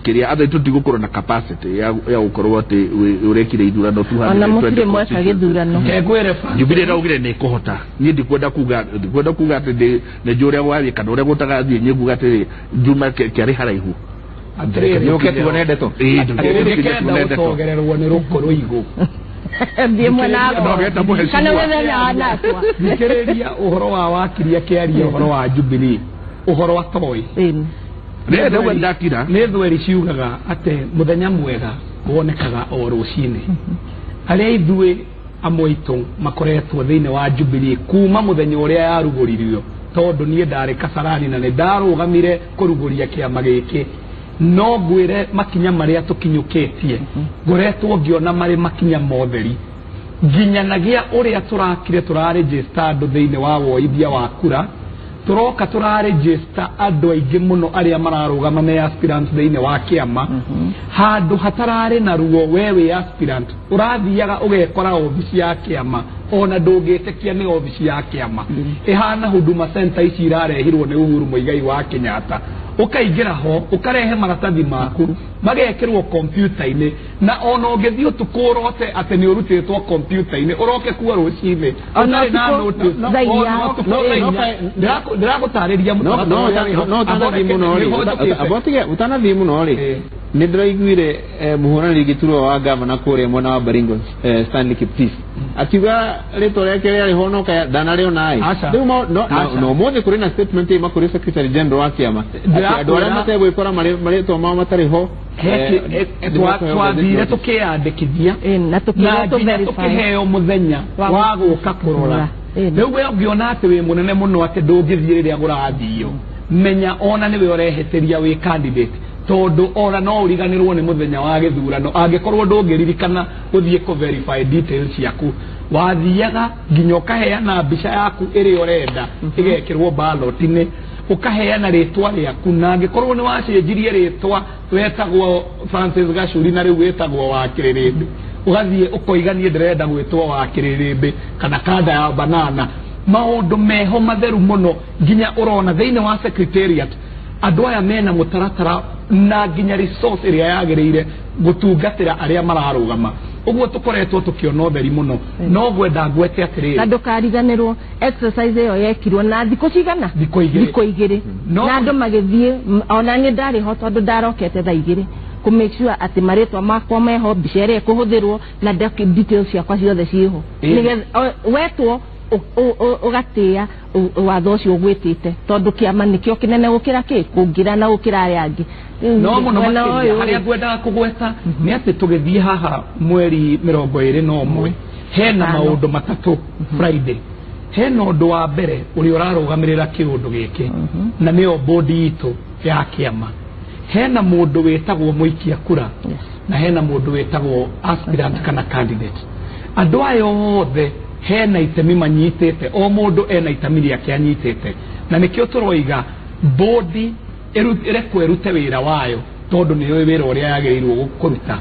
kĩrĩa atha tũtigũkorwo na capacity ya gũkorwo atĩ ũrekire ithurano 220. Ona mũtirĩ mweka gĩthurano. Jubilee ĩraugire nĩ ĩkũhota. Niĩ ndikwenda kuga atĩ nĩ njũĩ ũrĩa gwathiĩ kana ũrĩa gũtagathiĩ, niĩ nguga atĩrĩ Juma kĩarĩ haraihu. Atĩrĩrĩ tuone ndeto. Ndĩkenda gũcogererwo nĩ rũkũ rũigũ. Thiĩ mwena wakwa. Kana mũthenya wa nakwa. Thikĩrĩria ũhoro wa wakiri akĩaria ũhoro wa Jubilee, ũhoro wa toy. Nĩ thweri ciugaga atĩ mũthenya mwega wonekaga o rũcinĩ. Arĩa ithuĩ amwe aitũ makoretwo thĩinĩ wa Jubilee kuma mũthenya ũrĩa yarugũririo, tondũ niĩ ndarĩ Kasarani na nĩ ndarũgamire kũrugũria kĩama gĩkĩ, no ngwĩre makinya marĩa tũkinyũkĩtie ngoretwo ngĩona marĩ makinya motheri nginyanagia ũrĩa tũrakire tũrarejista andũ thĩinĩ wa woithia wa kura, tũroka tũrarejista andũ aingĩ mũno arĩa mararũgama me aspirants thĩinĩ wa kĩama. Handũ hatararĩ na ruo we wĩ aspirant ũrathiaga ũgekora obici ya kĩama, ona ndũngĩtĩkia nĩ obici ya kĩama ĩhana Huduma Center ici irarehirwo nĩ Uhuru Muigai wa Kenyatta. Ũkaingĩra ho ũkarehe maratathi maku magekĩrwo kompiuta-inĩ, na ona ũngĩthiĩ ũtukũ ũrote atĩ nĩ ũrutĩtwo kompiuta-inĩ ũroke kuo rũcinĩ ũtarĩ na notice. Ndĩragũtarĩria ũtanathiĩ mũno rĩ, nĩ ndĩraiguire mũhũranĩri gĩturwa wa gavana kũrĩa mwena wa Baringo Stanley Kiptis akiuga rĩtwa rĩake rĩarĩ honoka ndanarĩona ĩ. Rĩu no ũmũthĩ kũrĩ na statement ĩma kũrĩ secretary general wa kĩama atĩ andũ arĩa mategwĩkora marĩtwa mao matarĩ ho twathire tũkĩyandĩkithia na tũkĩheo mũthenya wa gũka kũrora. Rĩu we ũngĩona atĩ wĩ mũnene mũno atĩ ndũngĩthiĩ rĩrĩa kũrathio, menya ona nĩwe ũrehĩtĩria wĩ candidate, tondũ ona no ũriganĩrwo nĩ mũthenya wa gĩthurano angĩkorwo ndũngĩririkana gũthiĩ kũ verify details ciaku. Wathiaga nginya ũkaheana mbica yaku ĩrĩa ũrenda ĩgekĩrwo ballot-inĩ, ũkaheana rĩtwa rĩaku, na angĩkorwo nĩ wacenjirie rĩtwa wetagwo Francis Gacuri na rĩu wĩtagwo wa Kĩrĩrĩmbĩ, ũgathiĩ ũkoiga niĩ ndĩrenda gwĩtwo wa Kĩrĩrĩmbĩ kana kanda ya banana. Maũndũ meho matheru mũno nginya ũrona thĩinĩ wa secretariat andũ aya mena mũtaratara na nginya resource ĩrĩa yagĩrĩire gũtungatĩra arĩa mararũgama. Ũguo tũkoretwo tũkĩona ũtheri mũno. No ngwenda ngwete atĩrĩrĩ, na ndũkariganĩrwo exercise ĩyo yekirwo na thikũ cigana? Thikũ igĩrĩ. Na andũ magĩthiĩ, ona niĩ ndarĩ ho tondũ ndarokete thaa igĩrĩ kũ make sure atĩ marĩtwa makwa meho, mbica ĩrĩa ĩkũhũthĩrwo na details ciakwa ciothe ciĩho, nĩgetha wetwo ũgatĩĩa watho ũcio ũgwĩtĩte, tondũ kĩama nĩkĩo kĩnene gũkĩra kĩ kũngĩra na gũkĩra arĩa angĩ. No mũno makĩria harĩa ngwendaga kũgweta nĩ atĩ tũgĩthiĩ haha mweri 21 hena maũndũ matatũ Friday. Hena ũndũ wa mbere ũrĩa ũrarũgamĩrĩra kĩũndũ gĩkĩ na nĩyo bodi itũ ya kĩama. Hena mũndũ wĩtagwo mũikia kura na hena mũndũ wĩtagwo aspirant kana candidate. Andũ aya othe hena itemi manyitĩte, o mũndũ ena itemi rĩake anyitĩte, na nĩkĩo tũroiga bodi ĩrekwo ĩrute wĩra wayo tondũ nĩyo wĩra ũrĩa yagĩrĩirwo kũruta.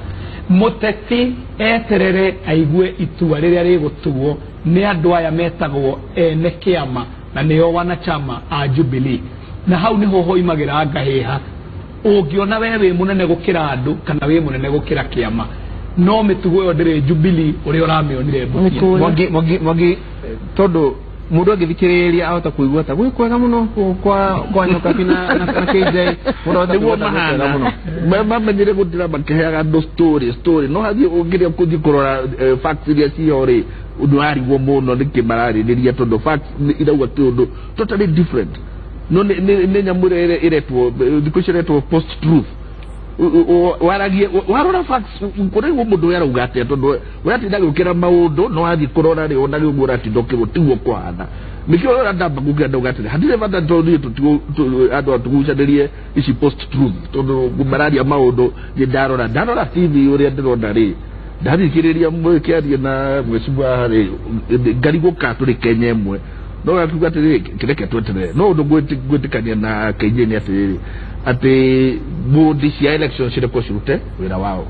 Mũteti eterere aigue itua rĩrĩa rĩgũtuo nĩ andũ aya metagwo ene kĩama na nĩo wanachama a Jubilee, na hau nĩho hoimagĩra ngahĩha. Ũngĩona we wĩ mũnene gũkĩra andũ kana wĩ mũnene gũkĩra kĩama, no mĩtugo ĩyo ndĩrĩ Jubilee ũrĩa ũramĩonire Mbutia. Mwangi, tondũ mũndũ angĩthikĩrĩria ahota kũigua ta gwĩ kwega mũno kwa Nyokabi na KJ, mũndũ ahota kũigua ta gwĩ kwega mũno. Mamenyire gũtira makĩheaga andũ story no hathiĩ ũngĩrĩa kũthiĩ kũrora facts iria ciho rĩ, nĩwarigwo mũno nĩkĩ mararĩrĩria, tondũ facts irauga kĩũndũ totally different. No nĩ nyamũ ĩrĩa ĩretwo thikũ ici ĩretwo post truth. Waragie warora facts kũrĩ mũndũ ũrĩa arauga atĩa, tondũ we atinda gũkĩra maũndũ no athiĩ kũrora rĩ ona rĩu ũratinda ũkĩrwo tiguo kũhana. Nĩkĩo ũrĩa ndamba kuga ndauga atĩrĩ hatirĩ bata tondũ ithuĩ andũ atũgucanĩrie ici post truth, tondũ mararia maũndũ niĩ ndarora TV ũrĩa ndĩrona rĩ, ndathikĩrĩria mũkĩaria na mwecibwa rĩ, ngarigwo ka tũrĩ Kenya ĩmwe. No akiuga atĩrĩrĩ kĩreke tweterere. No ũndũ ngwĩtĩkania na KJ nĩ atĩrĩrĩ atĩ bodi cia election cirekwo cirute wĩra wao.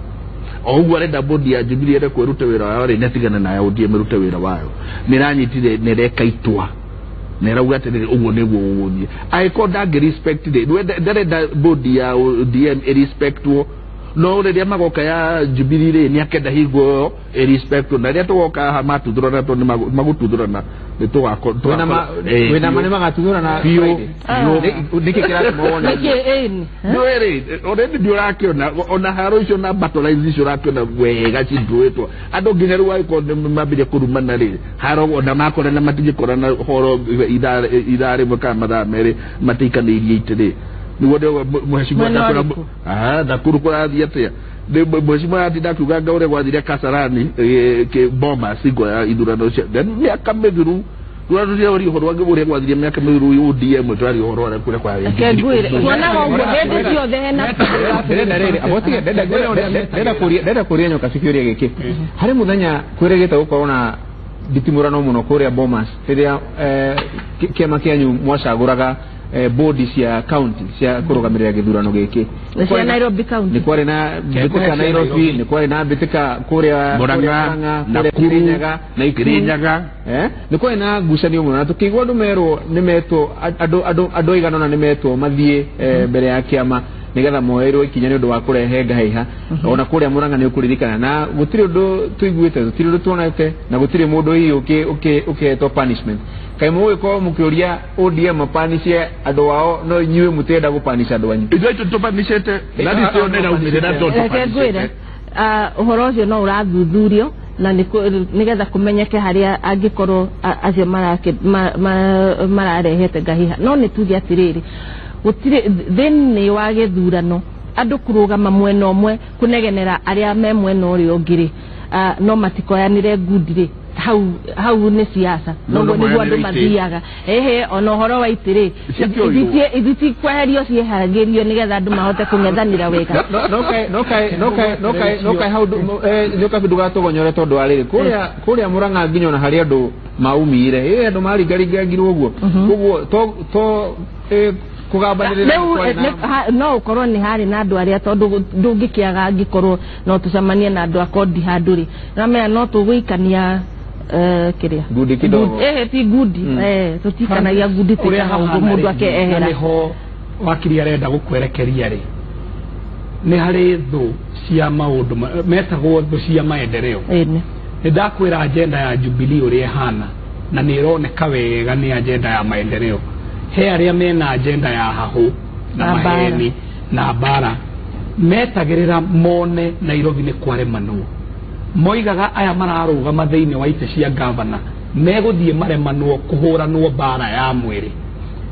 O ũguo arenda bodi ya Jubilee ĩrekwo ĩrute wĩra wayo rĩ, nĩatigane nayo ODM ĩrute wĩra wayo. Nĩranyitire nĩreka itua na ĩrauga atĩrĩrĩ ũguo nĩguo gũgũthiĩ. Angĩkorwo ndangĩ respect rĩ, ndarenda bodi ya ODM ĩrespectwo, no rĩrĩa magoka ya Jubilee rĩ, nĩakenda hingo ĩyo ĩrespectwo, na rĩrĩa tũgoka haha matuthũrana tondũ nĩ magũtuthũrana nĩ Wĩna wĩna ma nĩ magatuthũrana Biũ. Friday? Nĩkĩ kĩratũma wone ũguo? Nĩkĩ ĩni? Nĩwĩrĩ already nĩ ũrakĩona ona haro icio na battle lines icio ũrakĩona wega cindũĩtwo andũ nginya rĩu angĩkorwo nĩ mambĩrĩria kũrumana rĩ, haro ona makorana matingĩkorana horo ithaa rĩmwe kana mathaa 2 matiikanĩirie itĩ rĩ, nĩguo ndĩrauga mheshimiwa. Mwena Ndakũra ũrĩkũ? Nakuru kũrathiĩ atĩa? Nĩ mheshimiwa atinda akiuga anga ũrĩa gwathire Kasarani Bomas hingo ya ithurano cia then mĩaka mĩthiru ithurano cia ũrĩa ũhoro ũrĩa gwathire mĩaka mĩthiru ODM twaria ũhoro ũrĩa kũrĩa kwa Reke ngwĩre tuonaga ũguo hĩndĩ ciothe hena Ndĩrenda rĩrĩ abotige ndĩrenda kũria nyoka cikĩũria gĩkĩ harĩ mũthenya kwĩrĩgĩte gũkorwo na nditimũrano mũno kũrĩa Bomas rĩrĩa kĩama kĩanyu mwacagũraga bodi cia county cia kũrũgamĩrĩra gĩthurano gĩkĩ. Nĩ cia Nairobi County. Nĩ kwarĩ na mbĩtĩka Nairobi, nĩ kwarĩ na mbĩtĩka kũrĩa Murang'a, Murang'a, kũrĩa Nakuru, Kirinyaga na Ikuru. Kirinyaga. Nĩ kwarĩ na ngucanio mũno na tũkĩigua andũ merwo nĩ metwo andũ aigana ũna nĩ metwo mathiĩ mbere ya kĩama nĩgetha moerwo ikinya nĩ ũndũ wa kũrehe ngahĩha ona kũrĩa Murang'a. Nĩ ũkũririkana na gũtirĩ ũndũ tũiguĩte, gũtirĩ ũndũ tuonete na gũtirĩ mũndũ hihi ũkĩhetwo punishment. Kaĩ mũgũgĩkorwo mũkĩũria ODM mapanicie andũ ao no inyuĩ mũtirenda gũpanisha andũ anyu? Ithuĩ tũpanicĩte na ndiciona ĩraumĩrĩra to Reke ngwĩre tũpanicĩte. Ũhoro ũcio no ũrathuthurio na nĩgetha kũmenyeke harĩa angĩkorwo acio mararehete ngahiha, no nĩ tuge atĩrĩrĩ, gũtirĩ thĩinĩ wa gĩthurano andũ kũrũgama mwena ũmwe kũnegenera arĩa me mwena ũrĩa ũngĩ rĩ, no matikoyanĩre ngundi rĩ, hau nĩ siasa. No, noguo no nĩguo andũ moyanĩre itĩ. Mathiaga ehe ona ũhoro wa itĩ rĩ, Ciakĩoywo. Ithiti kweherio cieheragĩrio nĩgetha andũ mahote kũng'ethanĩra wega. No kae hau nyoka ndũgatũgonyore tondũ wa rĩrĩ kũrĩa Murang'a nginya ona harĩa andũ maumire ĩ andũ maringaringangirwo ũguo koguo to kũgambanĩrĩra Rĩu kwarĩ na- no ũkorwo nĩ harĩ na andũ arĩa tondũ ndũngĩkĩaga angĩkorwo no tũcemanie na andũ a kondi handũ rĩ, namenya no tũgũikania kĩrĩa. Ngundi kidogo. Ti ngundi. Tũtikanagia ngundi, ũrĩa twĩkaga ũguo hahana mũndũ rĩ, ake na nĩho wakiri arenda gũkwerekeria rĩ, nĩ harĩ thũ cia maũndũ metagwo thũ cia maendeleo. Ĩni. Nĩ ndakwĩra agenda ya Jubilee ũrĩa ĩhana na nĩ ĩroneka wega nĩ agenda ya maendeleo. He arĩa mena agenda ya hahũ na Na mbara. Maheni na mbara metagĩrĩra mone Nairobi nĩ kwaremanwo, moigaga aya mararũgama thĩinĩ wa itĩ cia gavana megũthiĩ maremanwo kũhũranwo mbara ya mwĩrĩ.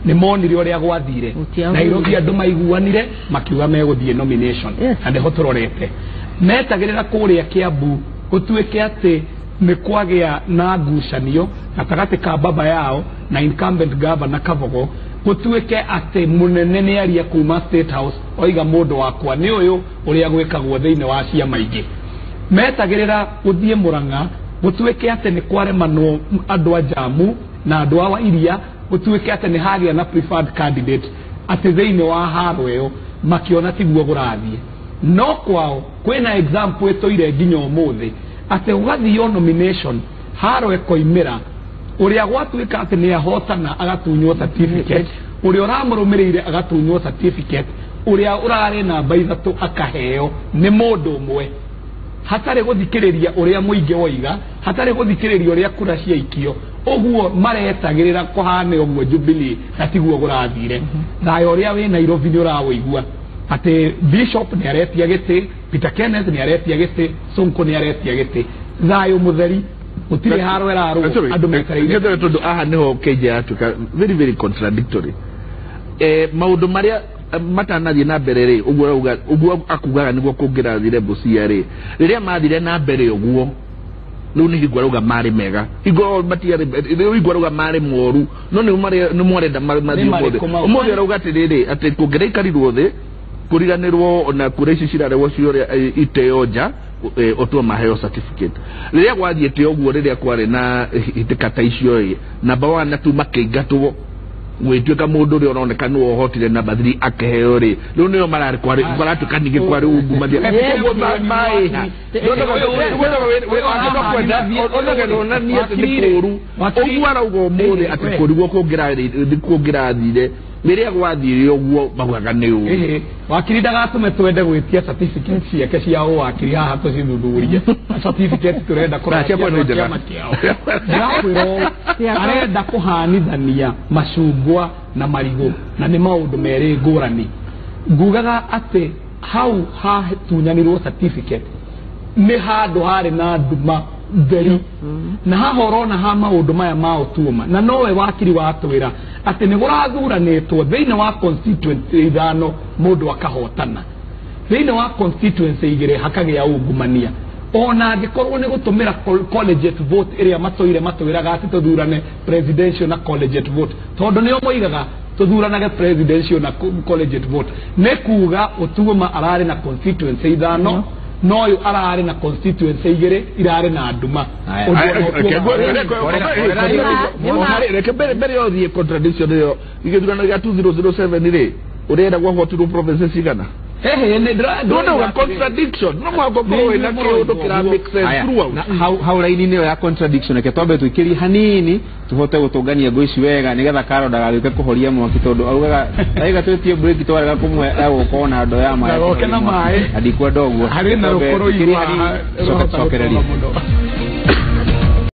Nĩ monire ũrĩa gwathire. Gũtiahũrire. Nairobi andũ maiguanire makiuga megũthiĩ nomination. Na nĩho tũrorete metagĩrĩra kũrĩa Kiambu gũtuĩke atĩ nĩ kwagĩa na ngucanio gatagatĩ ka baba yao na incumbent governor Kabogo, gũtuĩke atĩ mũnene nĩ aria kuma State House oiga mũndũ wakwa nĩ ũyũ ũrĩa gwĩkagwo thĩinĩ wa ciama ingĩ. Metagĩrĩra gũthiĩ Mũrang'a gũtuĩke atĩ nĩ kwaremanwo andũ a Jamu na andũ a Wairia, gũtuĩke atĩ nĩ hagĩa na preferred candidate atĩ thĩinĩ wa haro ĩyo makĩona tiguo kũrathiĩ. No kwao kwĩna example ĩtũire nginya ũmũthĩ atĩ gũgathio nomination haro ĩkoimĩra ũrĩa gwatuĩka atĩ nĩ ahotana agatunywo certificate, ũrĩa ũramũrũmĩrĩire agatunywo certificate, ũrĩa ũrarĩ namba 3 akaheo nĩ mũndũ ũmwe hatarĩ gũthikĩrĩria ũrĩa mũingĩ woiga, hatarĩ gũthikĩrĩria ũrĩa kura ciaikio. Ũguo maretagĩrĩra kũhane ũguo Jubilee na tiguo kũrathire. Thayũ ũrĩa wĩ Nairobi nĩ ũrawũigua atĩ Bishop nĩ aretia gĩtĩ, Peter Kenneth nĩ aretia gĩtĩ, Sonko nĩ aretia gĩtĩ. Thayũ mũtheri, gũtirĩ haro ĩrarũo, andũ metereire. Nĩ tondũ aha nĩho Kenya yatuĩka very very contradictory. Maũndũ marĩa matanathiĩ na mbere rĩ, ũguo arauga ũguo akugaga nĩguo kũngĩrathire Busia rĩ, rĩrĩa mathire na mbere ũguo rĩu nĩ hingo arauga marĩ mega, hingo matiarĩ rĩu hingo arauga marĩ moru, no nĩ nĩ mwarenda mathiĩ. Nĩ Ũmũthĩ marĩkũ mau? Ũmũthĩ arauga atĩrĩrĩ atĩ kũngĩraikarirwo thĩ kũriganĩrwo ona kura ici cirarehwo ciũrĩa iteo nja ũtue maheo certificate rĩrĩa gwathiĩte ũguo, rĩrĩa kwarĩ na hitĩka ta icio ĩ number one na tu makĩingatwo. Gwĩtuĩka mũndũ ũrĩa ũroneka nĩwe ũhotire namba 3 akĩheo rĩ, rĩu nĩo maratuĩka ningĩ kwarĩ ungumania. Ũguo maĩha onania atĩ nĩ kũũru ũguo arauga ũmũthĩ atĩ kũrigwo kũngĩrathire rĩrĩa gwathire ũguo maugaga nĩ ũru. Wakiri ndagatũme twende gwĩtia certificate ciake cia ũwakiri haha tũcithuthurie. Certificate tũrenda kũrora ciakwa nĩ njega. Ndĩrakwĩra ũũ, arenda kũhanithania macungwa na marigũ na nĩ maũndũ merĩ ngũrani. Ngugaga atĩ hau hatunyanirwo certificate nĩ handũ harĩ na nduma theri na haha ũrona ha maũndũ maya ma ũtuoma, na nowe wakiri watwĩra atĩ nĩ gũrathuranĩtwo thĩinĩ wa constituency 5 mũndũ akahotana, thĩinĩ wa constituency 2 hakagĩa ungumania. Ona angĩkorwo nĩ gũtũmĩra collegiate vote ĩrĩa matũire matwĩraga atĩ tũthurane presidential na collegiate vote, tondũ nĩo moigaga tũthuranage presidential na collegiate vote, nĩ kuga ũtuoma ararĩ na constituency 5 noyo ararĩ na constituency 2 irarĩ na nduma. Reke mbere yothiĩ contradiction ĩyo gĩthurano gĩa 2007 rĩ, ũrenda gwahotirwo provinces cigana? Ndona contradiction no mwako korwo ina kĩũndũ kĩra make sense throughout. Hau raini nĩyo ya contradiction, reke twambe tũikĩrie hanini tuhote gũtũngania ngũ ici wega nĩgetha Karo ndagagĩũke kũhoria mwaki, tondũ augaga ndagĩka twĩtie break twarega kũmũhe egũkorwo na ndoo ya maĩ Ndagoke na maĩ. Na ndikwenda ũguo. Harĩ na rũkũrũ igwa Cokereria. mũno.